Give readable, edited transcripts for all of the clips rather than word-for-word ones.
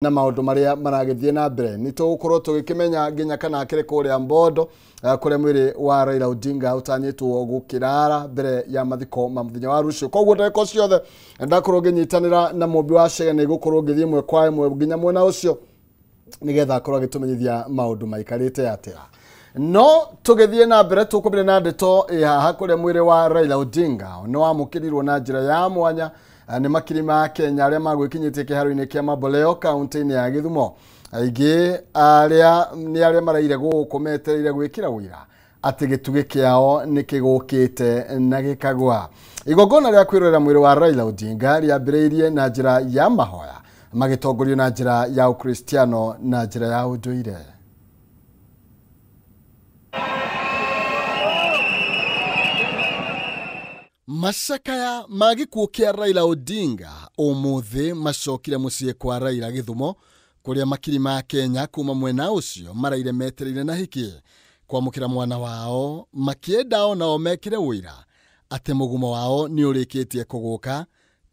Na maundu maria maragithie na mbere ni tugukorwo tugikimenya nginya kana akiri kuria Mbondo kuria mwiri wa Raila Odinga utanyitwo gukirara mbere ya mathiko ma muthenya wa rucio. Koguo ndagika ciothe ndakorwo nginyitanira na mumbi wa Chege ni gukorwo ngithie mwe kwa imwe nginya mwena ucio nigetha akorwo agitumenyithia maundu maikarite atia. No tugithie na mbere tukumire na ndeto haha kuria mwiri wa Raila Odinga no wamukirirwo na njira ya mwanya ni makiri ma Kenya aria magwikinyitie kiharo-ini kia Mamboleo kaunti-ini ya Githumo. Aingi aria ni aria maraire guku metereire gwikira wira ati gitugi kiao ni kigukite na gikagwa. Igongona ria kwirorera mwiri wa Raila Odinga riambiriirie na njira ya mahoya magitongorio na njira ya Ukristiano na njira ya unduire. Macakaya ma gĩkuũ kĩa Raila Odinga ũmũthĩ macokire mũciĩ kwa Raila Githumo kũrĩa makiri ma Kenya kuma mwena ũcio maraire metereire na hiki kwamũkĩra mwana wao makĩenda onao mekĩre ũira atĩ mũgumo wao nĩ ũrĩkĩtie kũgũka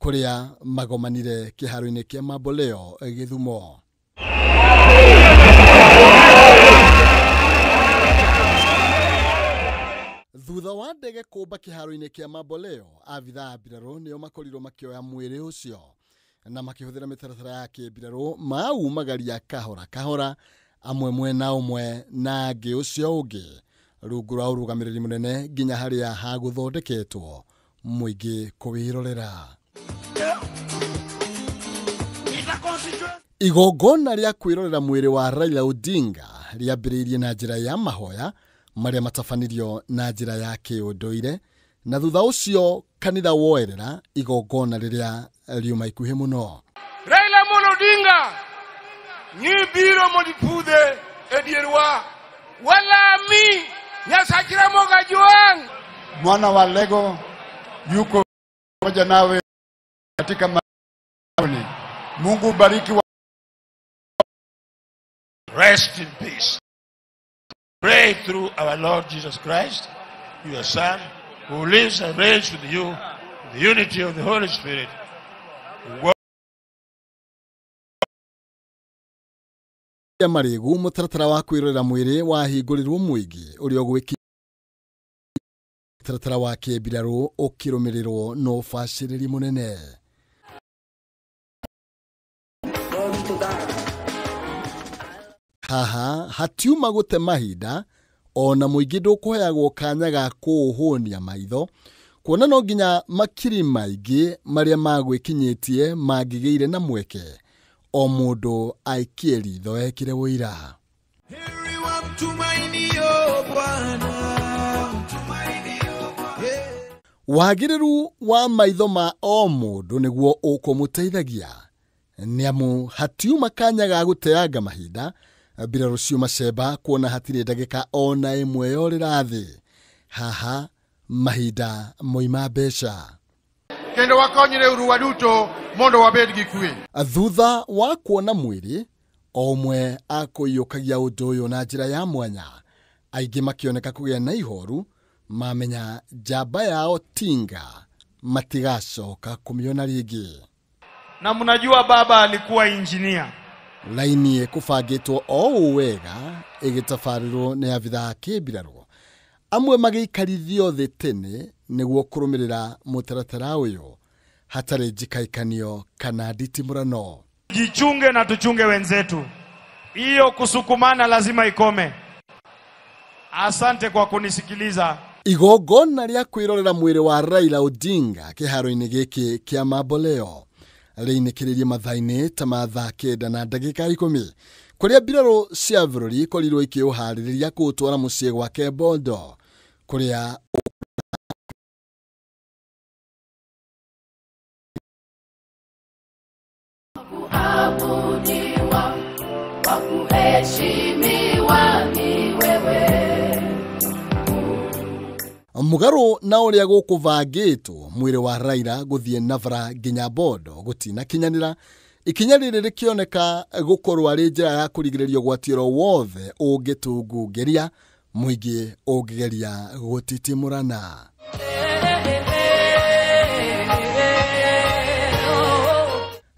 kũrĩa magomanire kĩharo-inĩ kĩa Mamboleo Githumo. Thutha wa ndege kũmba kĩharo-inĩ kĩa Mamboleo, abithaa a mbirarũ nĩo makorirwo makĩoya mwĩrĩ ũcio na makĩhũthĩra mĩtaratara ya kĩmbirarũ maumagaria kahora kahora amwe mwena ũmwe na angĩ ũcio ũngĩ rungu rwa ũrũgamĩrĩri mũnene nginya harĩa hagũthondeketwo mũingĩ kũwĩrorera. Igongona rĩa kwĩrorera mwĩrĩ wa Raila Odinga rĩambĩrĩirie na njĩra ya mahoya maria matabanirio na njĩra ya kĩũndũire na thutha ũcio kanitha woerera igongona rĩrĩa riuma ikuhĩ mũno. Raila Amolo Odinga ni biro modipudhe e dierwa walami Nyasachira Mogajuang mwana wa Lego yuko pamoja nawe katika maoni. Mungu bariki wa... Rest in peace. Pray through our Lord Jesus Christ, your Son, who lives and reigns with you in the unity of the Holy Spirit. Ya marigu mutaratara wa kwirorera mwiri wahingũrirwo mũingĩ ũrĩa ũgwĩki mutaratara wa kĩmbirarũ ũkĩrũmĩrĩrwo na ũbacĩrĩri mũnene. Haha hatiuma gũte mahinda ona mũingĩ ndũkũheagwo kanya ga kũũhũnia maitho kuona no nginya makiri maingĩ marĩa magwĩkinyĩtie mangĩgĩire na mweke o mũndũ aikie ritho ekire ũira. Wagĩrĩru wa maitho ma o mũndũ nĩguo ũkũmũteithagia nĩamu hatiuma kanya ga gũteanga mahinda mbirarũ ciuma cemba kuona hatirĩ ndagĩka ona ĩmwe yorĩra thĩ. Haha mahinda moima mbeca kendo wakonyire uru waduto mondo wabed gi kwe. Thutha wa kuona mwĩrĩ o ũmwe akũiyũkagia ũndũ ũyũ na njĩra ya mwanya aingĩ makĩoneka kũgĩa na ihoru mamenya njamba yao Tinga matigacoka kũmĩona rĩngĩ. Na mnajua baba alikuwa engineer. Laini ĩkũbangĩtwo o ũũ wega ĩgĩtabarĩrwo nĩ abithaa a kĩmbirarũ amwe magĩikarithio thĩ tene nĩguo kũrũmĩrĩra mũtaratara ũyũ hatarĩ njikaikanio kana nditimũrano. Jichunge na tuchunge wenzetu, hiyo kusukumana lazima ikome. Asante kwa kunisikiliza. Igongona rĩa kwĩrorera mwĩrĩ wa Raila Odinga kĩharo-inĩ gĩkĩ kĩa Mamboleo rĩinĩkĩrĩrie mathaa-inĩ ta ma thaa 9 na ndagĩka 10 kũrĩa mbirarũ cia bũrũri ikorirwo ikĩũharĩrĩria kũũtwara mũciĩ gwake Mbondo kũrĩa mũgarũ na ũrĩa gũkũbangĩtwo mwĩrĩ wa Raila gũthiĩ Navara nginya Mbondo gũtinakinyanĩra. Ikinya rĩrĩ rĩkĩoneka gũkorwo arĩ njĩra ya kũrigĩrĩria ũgwati oro wothe ũngĩtungungĩria mũingĩ ũngĩgeria gũtitimũrana.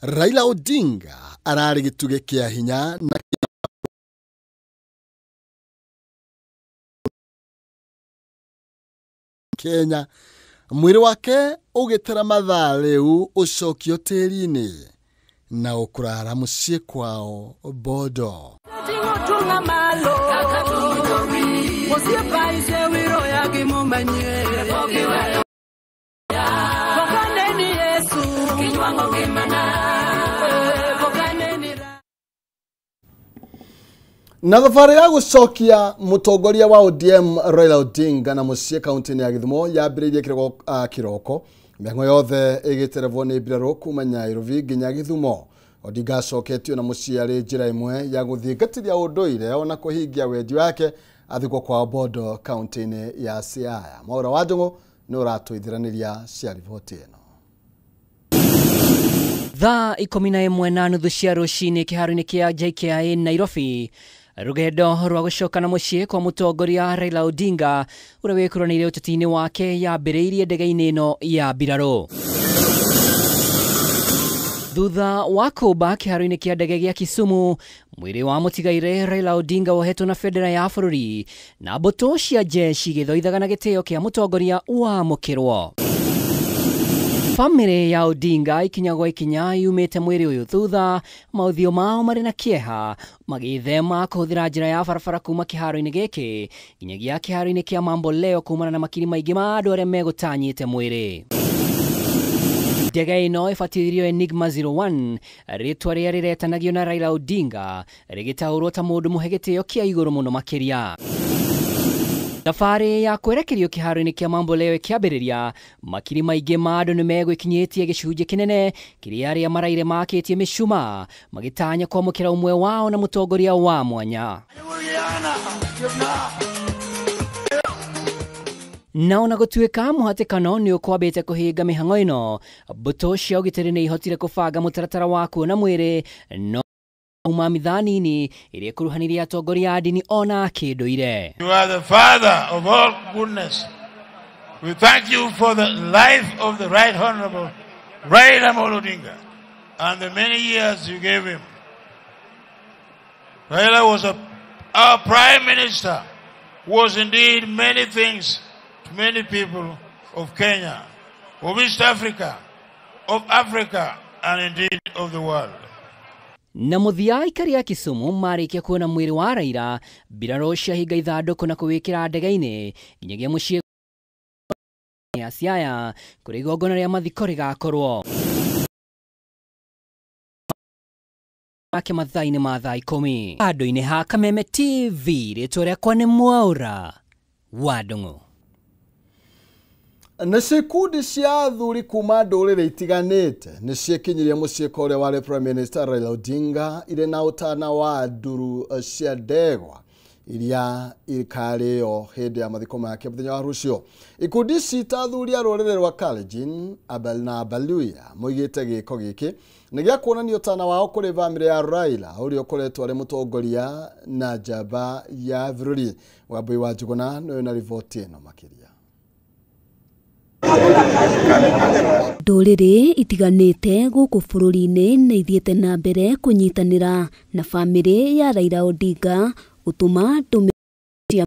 Raila Odinga Ararĩ gĩtugĩ kĩa hinya na Kenya. Mwĩrĩ wake ũgĩtara mathaa rĩu ũcokio tĩri-inĩ na ũkũrara mũciĩ kwao Bondo. Na thabarĩ ya gũcokia mũtongoria wa ODM Raila Odinga na mũciĩ kaunti-inĩ ya Gĩthumo yambĩrĩirie kĩroko mĩhang'o yothe ĩgĩterevwo nĩ mbirarũ kuma Nairobi nginya Gĩthumo. Odinga acoketio na mũciĩ arĩ njĩra ĩmwe ya gũthingatithia ũndũire ona kũhingia wendi wake athikwo kwao Bondo kaunti-inĩ ya Siaya. Mwaura wa Njũng'ũ nĩ ũratũithiranĩria cia riboti ĩno. Thaa 11:30 cia rũcinĩ kĩharo-inĩ kĩa JKIA Nairobi, rũgendo rwa gũcoka na mũciĩ kwa mũtongoria Raila Odinga ũrĩa wĩkũranĩire ũteti-inĩ wake yambĩrĩirie ndege-inĩ ĩno ya mbirarũ. Thutha wa kũmba kĩharo-inĩ kĩa ndege gĩa Kisumu, mwĩrĩ wa mũtigaire Raila Odinga wohetwo na bendera ya bũrũri na mbũtũ cia jeshi gĩthoithaga na gĩtĩo kĩa mũtongoria wamũkĩrwo. Famĩlĩ ya Odinga ikinya gwa ikinya yumĩte mwĩrĩ ũyũ thutha maũthiũ mao marĩ na kĩeha magĩthema kũhũthĩra njĩra ya barabara kuma kĩharo-inĩ gĩkĩ nginyagia kĩharo-inĩ kĩa Mamboleo kumana na makiri maingĩ ma andũ arĩa megũtanyĩte mwĩrĩ. Ndege ĩno ĩbatithirio Enigma 01 rĩtwa rĩrĩa rĩretanagio na Raila Odinga rĩgĩtaũrwo ta mũndũ mũhe gĩtĩo kĩa igũrũ mũno makĩria. Thabarĩ ya kwerekerio kĩharo-inĩ kĩa Mamboleo ĩkĩambĩrĩria, makiri maingĩ ma andũ nĩmegwĩkinyĩtie gĩcunjĩ kĩnene kĩrĩa arĩa maraire makĩtie mĩcumaa magĩtanya kwamũkĩra ũmwe wao na mũtongoria wa mwanya. Na ona gũtuĩka mũhatĩkano nĩ ũkwambĩte kũhinga mĩhang'o ĩno, mbũtũ cia ũgitĩri nĩ ihotire kũbanga mũtaratara wa kuona mwĩrĩ no uma mithanini ĩrĩa ĩkuruhanirie atongoria a ndini ona kĩndũire. You are the father of all goodness. We thank you for the life of the Right Honorable Raila Amolo Odinga and the many years you gave him. Raila was our prime minister, was indeed many things to many people of Kenya, of East Africa, of Africa, and indeed of the world. Na mũthia aikari a Kisumu marĩkia kuona mwĩrĩ wa Raila, mbirarũ ciahinga ithandũkũ na kũwĩkĩra ndege-inĩ nginyagia mũciĩ ya Siaya kũrĩa igongona rĩa mathiko rĩgakorwo ake mathaa-inĩ ma thaa 10. Handũ-inĩ ha Kameme TV, rĩtwa rĩakwa nĩ Mwaura wa Ndung'u. Nĩ cikundi cia athuri kuma ndũrĩrĩ itiganĩte nĩ ciĩkinyirie mũciĩ kwa ũrĩa warĩ Prime Minister Raila Odinga irĩ na ũtana wa nduru cia ndegwa iria ikarĩo hĩndĩ ya mathiko make mũthenya wa rũciũ. Ikundi ici ta athuri a rũrĩrĩ rwa Kalenjin, Abel na Abaluya moigĩte gĩko gĩkĩ nĩ gĩa kuonania ũtana wao kũrĩ bamĩrĩ ya Raila ũrĩa ũkoretwo arĩ mũtongoria na njamba ya bũrũri. Wambui wa Njuguna nĩwe na riboti ĩno makĩria. Ndũrĩrĩ itiganĩte gũkũ bũrũri-inĩ nĩ ithiĩte na mbere kũnyitanĩra na bamĩrĩ ya Raila Odinga gũtũma ndũmĩrĩri cia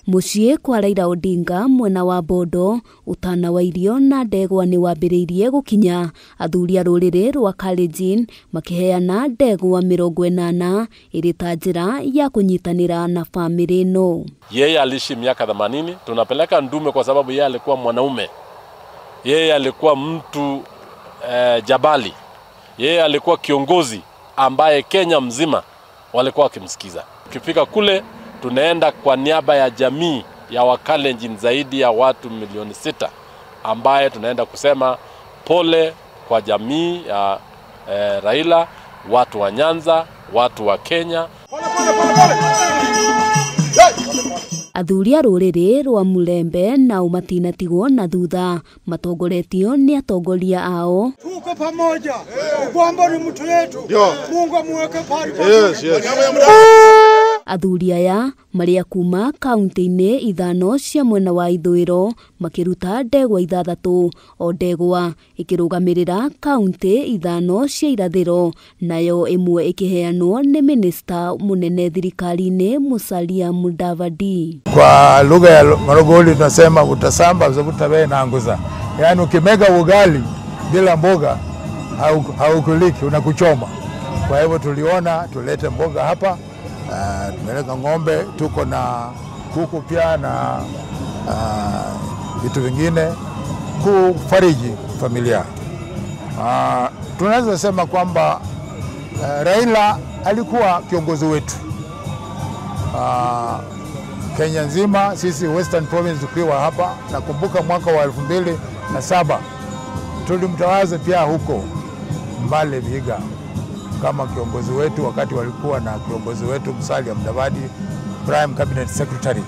mũciĩ kwa Raila Odinga mwena wa Bondo. Ũtana wa irio na ndegwa nĩ wambĩrĩirie gũkinya, athuri a rũrĩrĩ rwa Kalenjin makĩheana ndegwa 80 ĩrĩ ta njĩra ya kũnyitanĩra na bamĩrĩ ĩno. Yeye aliishi miaka 80, tunapeleka ndume kwa sababu yeye alikuwa mwanaume. Yeye alikuwa mtu jabali. Yeye alikuwa kiongozi ambaye Kenya mzima walikuwa wakimsikiza. Ukifika kule tunaenda kwa niaba ya jamii ya Wakalenjin zaidi ya watu milioni 6 ambaye tunaenda kusema pole kwa jamii ya Raila, watu wa Nyanza, watu wa Kenya. Athuri a rũrĩrĩ rwa Mulembe nao matinatigwo na thutha matongoretio nĩ atongoria ao. Tuko pamoja, Ugwambo ni mtu yetu. Mungu amuweke pale. Yes, yes. Athuri aya marĩa kuma kaunti-inĩ 5 cia mwena wa ithũĩro makĩruta ndegwa 6 o ndegwa ĩkĩrũgamĩrĩra kaunti 5 cia irathĩro, nayo ĩmwe ĩkĩheanwo nĩ minista mũnene thirikari-inĩ Musalia Mudavadi. Kwa lugha ya Marogoli tunasema utasamba sababu na anguza, yaani ukimega ugali bila mboga haukuliki, unakuchoma. Kwa hivyo tuliona tulete mboga hapa. Tumeleta ng'ombe, tuko na kuku pia na vitu vingine kufariji familia. Tunaweza sema kwamba Raila alikuwa kiongozi wetu Kenya nzima, sisi Western Province tukiwa hapa. Nakumbuka mwaka wa 2007 tulimtawaza pia huko Mbale Vihiga kama kiongozi wetu, wakati walikuwa na kiongozi wetu Musalia Mudavadi, Prime Cabinet Secretary.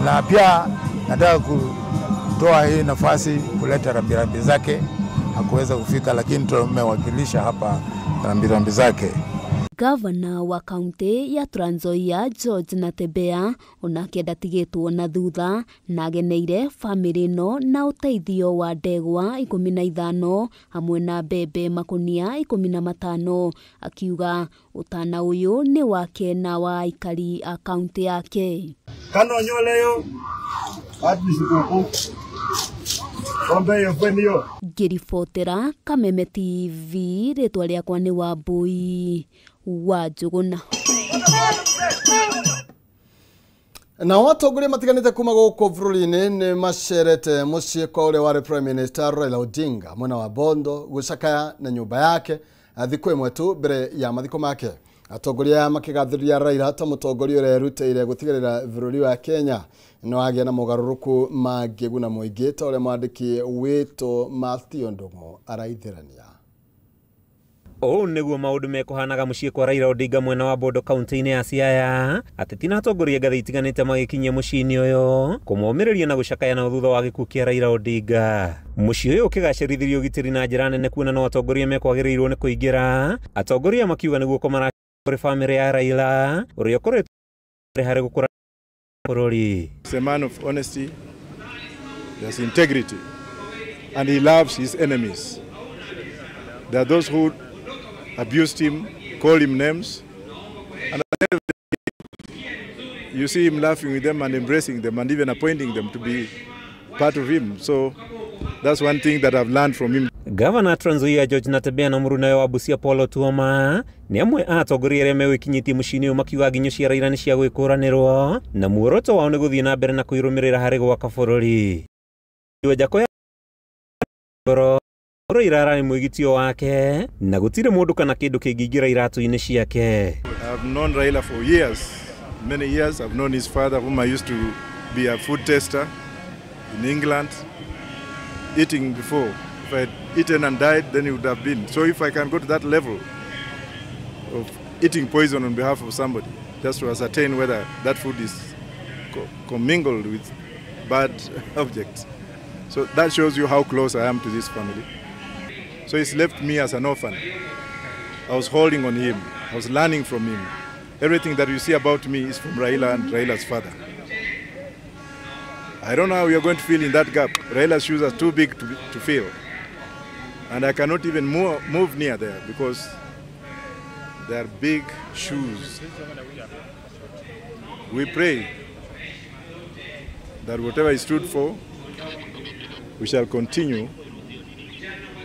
Na pia nataka kutoa hii nafasi kuleta rambirambi zake, hakuweza kufika lakini tumewakilisha hapa rambirambi zake. Gavana wa kaunti ya Trans Nzoia George Natembeya onake ndatigĩtwo na thutha na ageneire famĩlĩ ĩno na ũteithio wa ndegwa 15 hamwe na mbembe makunia 15, akiuga ũtana ũyũ nĩ wake na wa aikari a kaunti yake. Ngĩribotera Kameme TV, rĩtwa rĩakwa nĩ Wambui wa Njũgũna. Na watongoria matiganĩte kuma gũkũ bũrũri-inĩ nĩ macerete mũciĩ kwa ũrĩa warĩ Prime Minister Raila Odinga mwena wa Bondo gũcakaya na nyũmba yake thikũ ĩmwe tu mbere ya mathiko make. Atongoria aya makĩgathĩrĩria Raila ta mũtongoria ũrĩa erutĩire gũtigĩrĩra bũrũri wa Kenya nĩ wagĩa na mogarũrũku mangĩguna mũingĩ ta ũrĩa mwandĩki witũ Matthew Ndung'u araithĩrania. Ũũ nĩguo maũndũ mekũhanaga mũciĩ kwa Raila Odinga mwena wa Bondo kaunti-inĩ ya Siaya. Ateti na atongoria ngathĩ itiganĩte magĩkinyia mũciĩ-inĩ ũyũ kũmomĩrĩria na gũcakaya nao thutha wa gĩkuũ kĩa Raila Odinga. Mũciĩ ũyũ ũkĩgacĩrithirio ũgitĩri na njĩra nene kuona no atongoria mekwagĩrĩirwo nĩ kũingĩra. Atongoria makiuga nĩguo kũmara kũrĩ bamĩrĩ ya Raila ũrĩa ũkoretwo harĩ gũkũra bũrũri. He's a man of honesty, he has integrity, and he loves his enemies. There are those who abused him, called him names, and at the end of the day, you see him laughing with them and embracing them and even appointing them to be part of him. So that's one thing that I've learned from him. Governor Trans Nzoia George Natembeya na mũrunawe wa Busia Paul Otuoma nĩ amwe a atongoria arĩa megwĩkinyĩtie mũciĩ-inĩ ũyũ makiuga nginyo cia Raila nĩ cia gwĩkũranĩrwo na muoroto wao nĩ gũthiĩ na mbere na kũirũmĩrĩra harĩ gwaka bũrũri. Wajackoyah ngoro Raila ararĩ mwĩgitio wake na gũtirĩ mũndũ kana kĩndũ kĩngĩingĩra iratũ-inĩ ciake. I've known Raila for years, many years. I've known his father, whom I used to be a food tester in England, eating before. If I had eaten and died, then he would have been. So if I can go to that level of eating poison on behalf of somebody, just to ascertain whether that food is commingled with bad objects. So that shows you how close I am to this family. So he's left me as an orphan. I was holding on him. I was learning from him. Everything that you see about me is from Raila and Raila's father. I don't know how we are going to fill in that gap. Raila's shoes are too big to fill. And I cannot even move near there because they are big shoes. We pray that whatever he stood for, we shall continue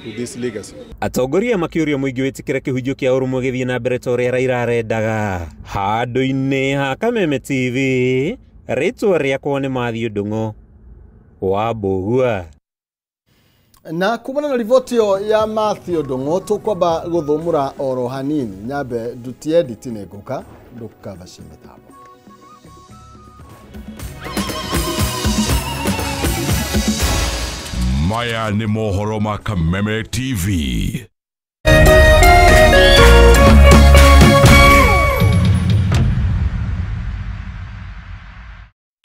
with this legacy. Atongoria makĩũria mũingĩ wĩtĩkĩre kĩhunjio kĩa ũrũmwe gĩthiĩ na mbere ta ũrĩa Raila arendaga. Handũ-inĩ ha Kameme TV, rĩtwa rĩakwa nĩ Matthew Ndung'u wa Mbũgua. Na kumana na riboti ĩyo ya Matthew Ndung'u tũkwamba gũthũmũra oro hanini nyambe ndutie nditi nĩ ngũka ndũkabacie mĩtambo. Maya ni mohoro ma Kameme TV.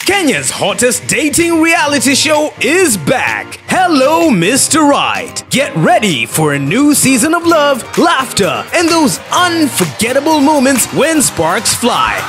Kenya's hottest dating reality show is back. Hello, Mr. Right. Get ready for a new season of love, laughter, and those unforgettable moments when sparks fly.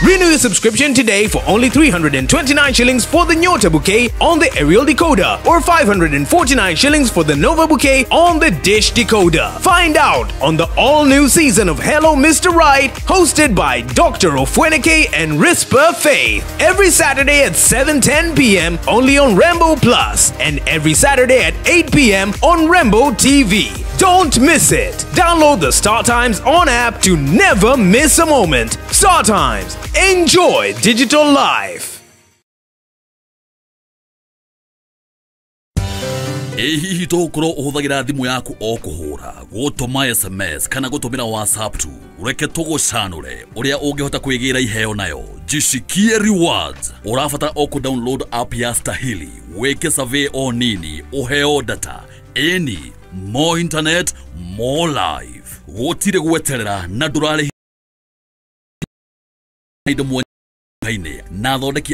Renew your subscription today for only 329 shillings for the Nyota bouquet on the aerial decoder or 549 shillings for the Nova bouquet on the dish decoder. Find out on the all-new season of Hello Mr. Right, hosted by Dr. Ofweneke and Risper Faith. Every Saturday at 7:10 p.m. only on Rambo Plus and every Saturday at 8 p.m. on Rambo TV. Don't miss it. Download the Star Times on app to never miss a moment. Star Times. Enjoy digital life. Ĩ hihi tũgũkorwo ũhũthagĩra thimũ yaku o kũhũra, gũtũma SMS kana gũtũmĩra WhatsApp tu? Reke tũgũcanũre ũrĩa ũngĩhota kwĩgĩra iheo nayo. Jishikie rewards. Ũrabatara o kũ download app ya Stahili, wĩke survey o nini, ũheo data. Ĩni, more internet, more life. Gũtirĩ gweterera na ndũrarĩhi indo mwanya na thondeki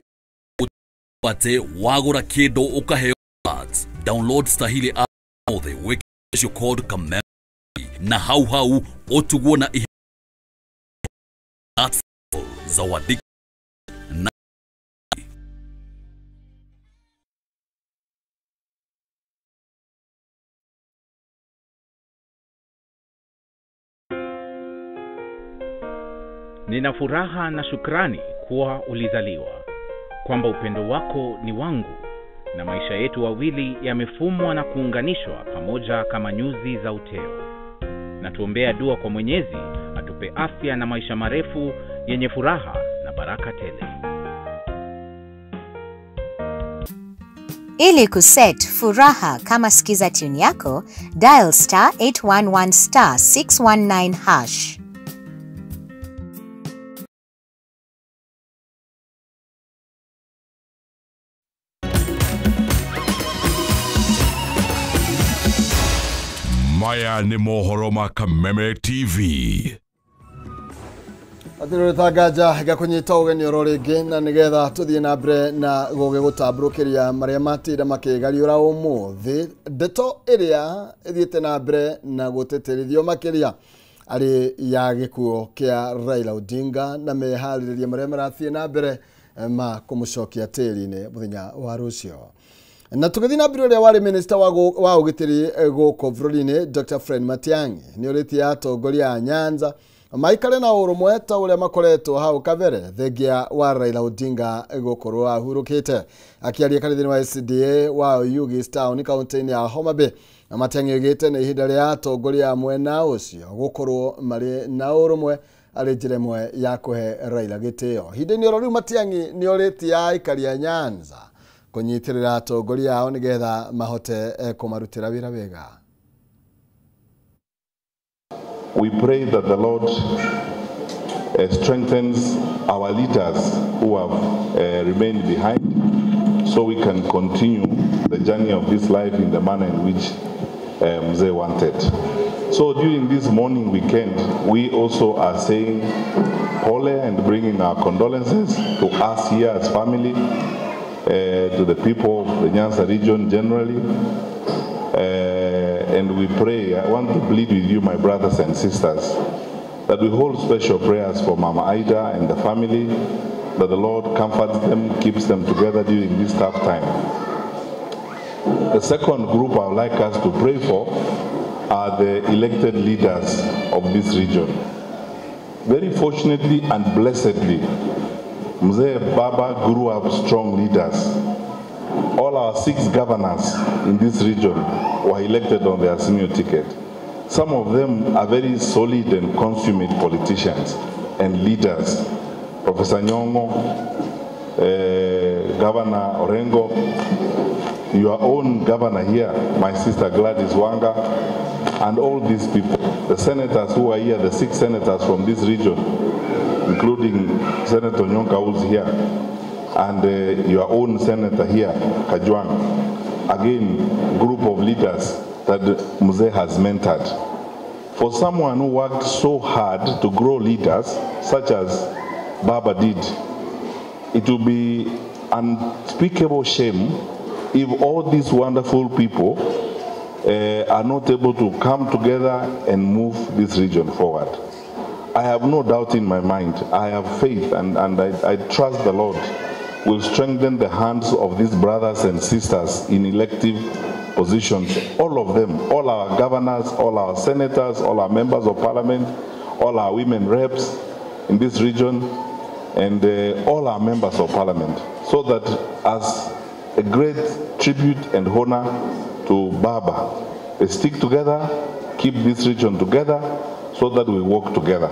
atĩ wagũra kĩndũ ũkaheo rewards. Download Stahili app othe, wĩke code Kameme na hau hau ũtugwo na ihe zawadi na Nina furaha na shukrani kuwa ulizaliwa, kwamba upendo wako ni wangu na maisha yetu wawili yamefumwa na kuunganishwa pamoja kama nyuzi za uteo. Na tuombea dua kwa Mwenyezi atupe afya na maisha marefu yenye furaha na baraka tele. Ili kuset furaha kama skiza tune yako, dial star 811 star 619 hash. Maya nĩ mohoro ma Kameme TV. Atirũrĩta nganja ngakũnyita ũgeni oro rĩngĩ na nĩgetha tũthiĩ na mbere na gũgĩgũtambũrũkĩria marĩa matinda makĩgariũra ũmũthĩ. Ndeto ĩrĩa ĩthiĩte na mbere na gũtĩtĩrithio makĩria arĩ ya gĩkuo kĩa Raila Odinga na meharĩrĩria marĩa marathiĩ na mbere ma kũmũcokia tĩri-inĩ mũthenya wa rũciũ. Na tũgĩthiĩ na mbere, ũrĩa warĩ minista wa ũgitĩri gũkũ bũrũri-inĩ Dr. Fred Matiang'i nĩ ũrĩtie atongoria a Nyanza maikare na ũrũmwe ta ũrĩa makoretwo hau kabere thengia wa Raila Odinga gũkorwo ahurũkĩte. Akĩaria kanitha-inĩ wa SDA wa Oyugis Town kaunti-inĩ ya Homa Bay, Matiang'i oigĩte nĩ ihinda rĩa atongoria a mwena ũcio gũkorwo marĩ na ũrũmwe arĩ njĩra ĩmwe ya kũhe Raila gĩtĩo. Ihinda-inĩ oro rĩu Matiang'i nĩ orĩtie aikari a Nyanza kũnyitĩrĩra atongoria ao nĩgetha mahote kũmarutĩra wĩra wega. We pray that the Lord strengthens our leaders who have remained behind, so we can continue the journey of this life in the manner in which Mzee wanted. So during this morning weekend, we also are saying pole and bringing our condolences to us here as family, to the people of the Nyanza region generally. And we pray, I want to plead with you, my brothers and sisters, that we hold special prayers for Mama Ida and the family, that the Lord comforts them, keeps them together during this tough time. The second group I would like us to pray for are the elected leaders of this region. Very fortunately and blessedly, Mzee Baba grew up strong leaders. All our 6 governors in this region were elected on the Azimio ticket. Some of them are very solid and consummate politicians and leaders. Professor Nyong'o, Governor Orengo, your own governor here, my sister Gladys Wanga, and all these people. The senators who are here, the 6 senators from this region, including Senator Nyonka, who's here, and your own senator here, Kajwang. Again, group of leaders that Mzee has mentored. For someone who worked so hard to grow leaders, such as Baba did, it will be unspeakable shame if all these wonderful people are not able to come together and move this region forward. I have no doubt in my mind, I have faith and I trust the Lord will strengthen the hands of these brothers and sisters in elective positions, all of them, all our governors, all our senators, all our members of parliament, all our women reps in this region, and all our members of parliament, so that as a great tribute and honor to Baba, they stick together, keep this region together, so that we work together.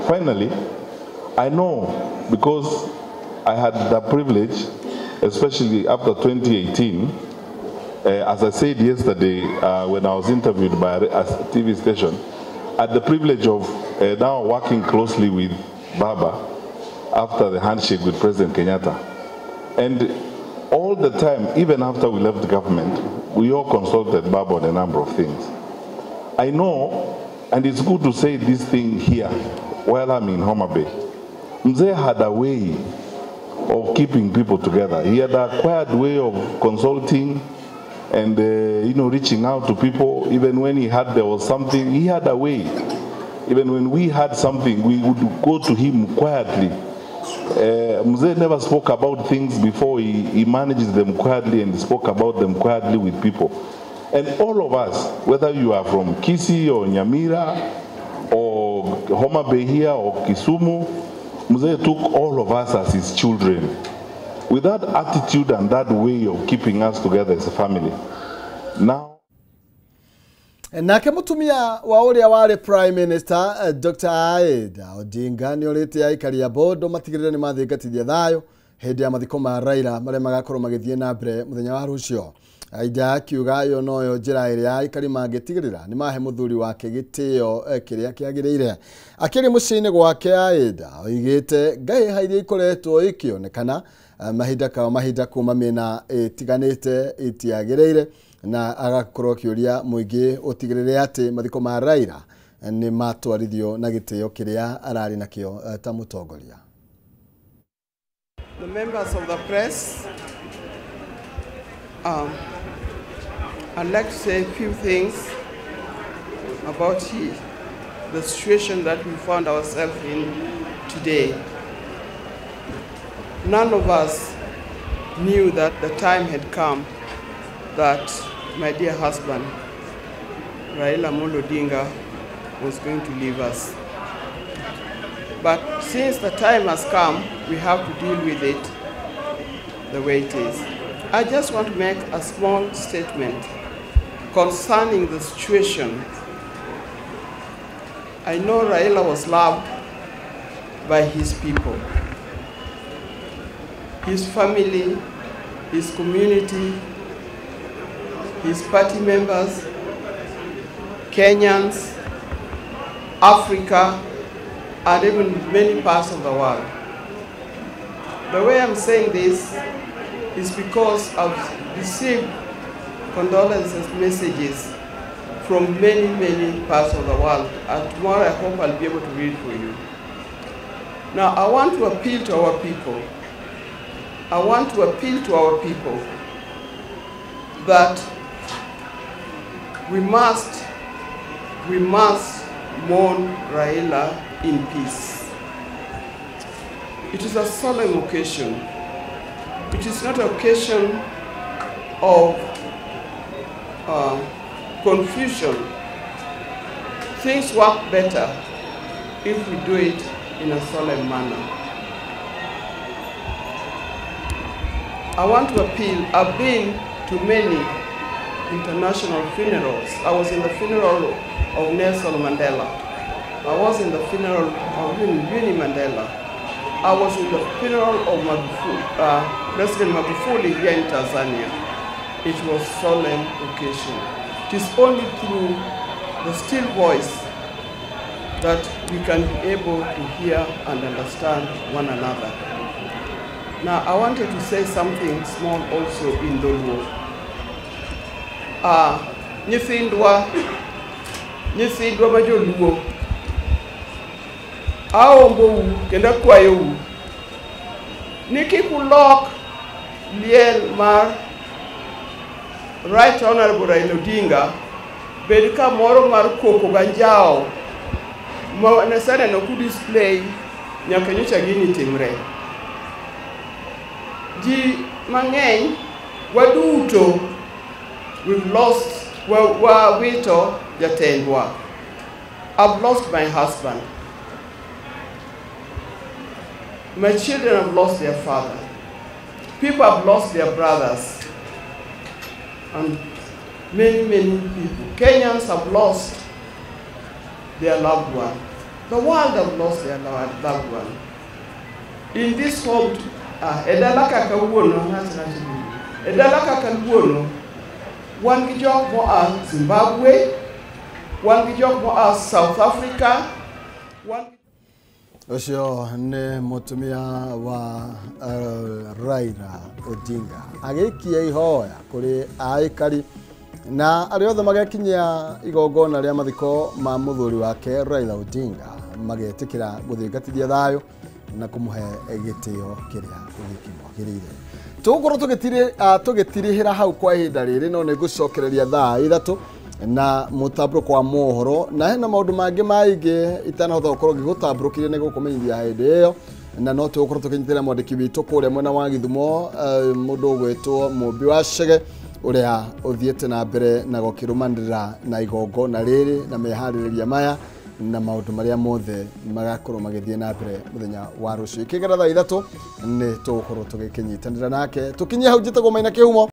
Finally, I know, because I had the privilege, especially after 2018, as I said yesterday when I was interviewed by a TV station, I had the privilege of now working closely with Baba after the handshake with President Kenyatta. And all the time, even after we left government, we all consulted Baba on a number of things. I know, and it's good to say this thing here while I'm in Homa Bay, Mzee had a way of keeping people together. He had a quiet way of consulting and reaching out to people. Even when he had there was something, he had a way. Even when we had something, we would go to him quietly. Mzee never spoke about things before he managed them quietly and spoke about them quietly with people. And all of us, whether you are from Kisii or Nyamira or Homa Bay here or Kisumu, Mzee took all of us as his children. With that attitude and that way of keeping us together as a family. Now, nake mutumia wa uria wari Prime Minister Dr. Aida Odinga ni orite aikari a Bondo matigirire ni mathingatithia thayo hindi ya mathiko ma Raila maria magakorwo magithie na mbere muthenya wa rucio. Aida akiuga iyo noyo njira iria aikari mangitigirira ni mahe muthuri wake gitio kiria kiagiriire. Akiri muciini gwake Aida oigite ngai iria ikoretwo ikionekana mahinda kwa mahinda kuma miena itiganite itiagiriire, na agakorwo akiuria muingi utigirire ati mathiko ma Raila ni matwarithio na gitio kiria arari nakio ta mutongoria. The members of the press, I'd like to say a few things about the situation that we found ourselves in today. None of us knew that the time had come that my dear husband, Raila Amolo Odinga, was going to leave us. But since the time has come, we have to deal with it the way it is. I just want to make a small statement concerning the situation. I know Raila was loved by his people, his family, his community, his party members, Kenyans, Africa, and even many parts of the world. The way I'm saying this is because I've received condolences messages from many, many parts of the world. And tomorrow I hope I'll be able to read for you. Now, I want to appeal to our people. I want to appeal to our people that we must mourn Raila in peace. It is a solemn occasion. It is not an occasion of confusion. Things work better if we do it in a solemn manner. I want to appeal. I've been to many international funerals. I was in the funeral of Nelson Mandela. I was in the funeral of Winnie Mandela. I was in the funeral of President Magufuli here in Tanzania. It was a solemn occasion. It is only through the still voice that we can be able to hear and understand one another. Now, I wanted to say something small also in Dholuo. Nyithindwa ma joluo, aombou kendo akwayou ni kik ulok liel mar Right Honorable Raila Odinga bed kamoro mar koko ganjao Ma naseneno ku display nyaka nyocha gini timre. Ji mang'eny waduto we've lost wawito jatendwa. I've lost my husband. My children have lost their father. People have lost their brothers. And many, many people. Kenyans have lost their loved one. The world have lost their loved one. In this home, edala kaka wuono, wan gi jok moa Zimbabwe, wan gi jok moa South Africa, wan Ũcio nĩ mũtumia wa Raila Odinga agĩikia ihoya kũrĩ aikari na arĩa othe magekinyia igongona rĩa mathiko ma mũthuri wake Raila Odinga magetĩkĩra gũthingatithia thayũ na kũmũhe gĩtĩo kĩrĩa gĩkĩmwagĩrĩire. Tũgũkorwo tũgĩtirihĩra hau kwa ihinda rĩrĩ no nĩngũcokereria thaa 3 na mũtambũrũko wa mohoro na hena maũndũ mangĩ maingĩ itanahota gũkorwo ngĩgũtambũrũkĩria nĩ gũkũmenyithia hĩndĩ ĩyo na no tũgũkorwo tũkĩnyitĩrĩra mwandĩki witũ kũrĩa mwena wa Gĩthumo mũndũ ũgwĩtwo Mũmbi wa Chege ũrĩa ũthiĩte na mbere na gũkĩrũmanĩrĩra na igongona rĩrĩ na meharĩrĩria maya na maũndũ marĩa mothe magakorwo magĩthiĩ na mbere mũthenya wa rũciũ. Ikĩgera thaa 3 nĩ tũgũkorwo tũgĩkĩnyitanĩra nake tũkinyie hau. Njĩtagwo Maina Kĩhumo.